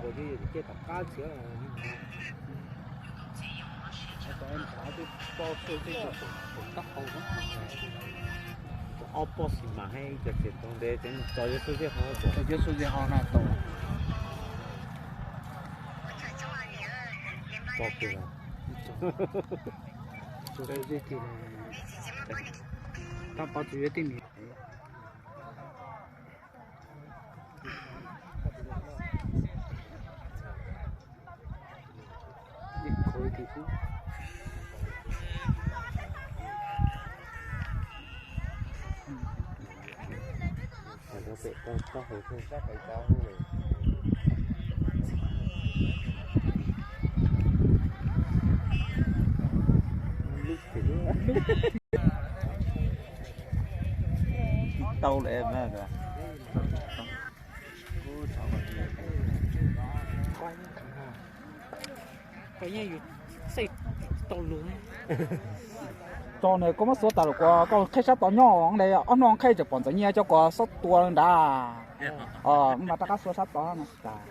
Ua li cia tom qab txiav. Ob pob xis mas hais ib co txiav tau ntev tsev tso yuav xub zej ho tso yuav xub zej ho na tau. Tso pem tso xub zej ti. Tab pov tsis yuav tij niam. Tau lawm. Tso nws koj muab xuav tas lawm kuv koj qheb sab tod nyob le ob hnub qheb tseem pom ntxeev nyiaj coj kuv xob tua nrad. Mas rov qab xuav sab tod no tas.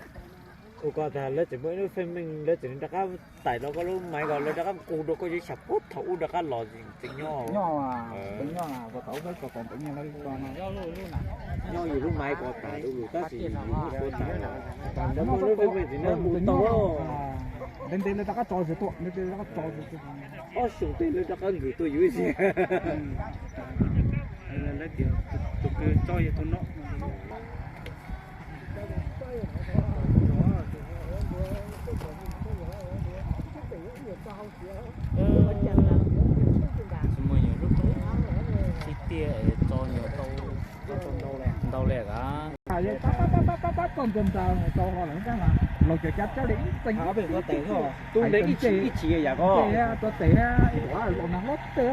Ua ko tas lawv tseem muaj ib lub fej meej lawv tseem rov qab tais rau koj lub maiv ko lawv rov qab nqus rau koj yuav xyam puag thaum ub rov qab los tseem nyob. Nyob, tseem nyob, thaum ub peb tso tau ntxeev nyiaj lawv tso no. Nyob yus lub maiv ko tas lub lus tab sis yus muab tua tas. Lawv muaj lub fej meej tseem nqus tau. Ntev ntev lawv rov qab tso zog tuaj, ntev ntev lawv rov qab tso zog tuaj. Ob xyoos tej lawv rov qab nqus tuaj yus ib xyab. Lawv tias tus kws tso yog tus no. Tsis muaj nyuag lub tib tiaj tso nyuag tau ntau li as. Pab pab pab pab pab txog ntua nrad tau ho lawm ntsab mas los cov cab cab li ib txeeg. Tus ntev ib chim ib chim yam ko. Tus tes los nag hlob tes.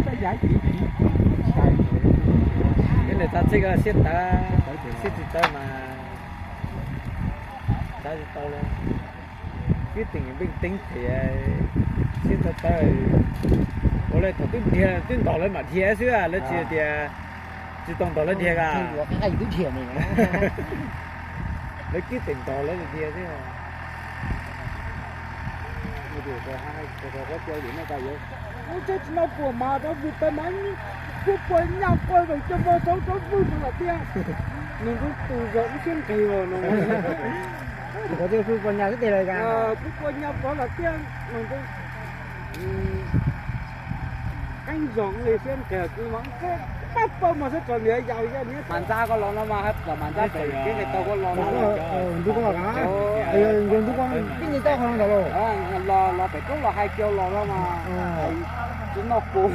Tab yav ib chim sai. Nws txav txhij ko siab tawv, siab tsis tawv mas txav tsis tau li. Twb teem npeej teeb thiab siab tawv tawv. Ua li thaum twb dhia twb ntog lawv mam dhia xwb, lawv tsis tias tsis tau ntog lawv dhia ka. Lawv twb teem ntog lawv dhia xwb. Lub tsheb tsis noj puas mas rov vwm pais mas kuj puas nyaj quaj zaum coj vo rau rov vwm mas lam tias, nws kuj tus zaum ib siab nqis los no. Kuj puas nyaj xwb tes lawm ka, kuj puas nyaj pov lam tias no. Qeeb zoo li siab nqis kuv mas pab pab mas sab tso niam yau yaj niab mas ntxab koj los no mas hais pom mas ntxab pem kev nqis tau koj los no. Ntu koj los ka, ntu koj tib nqis tau qhov no ntawd los, los pem koob los hais kiag los no mas tsis noj puas.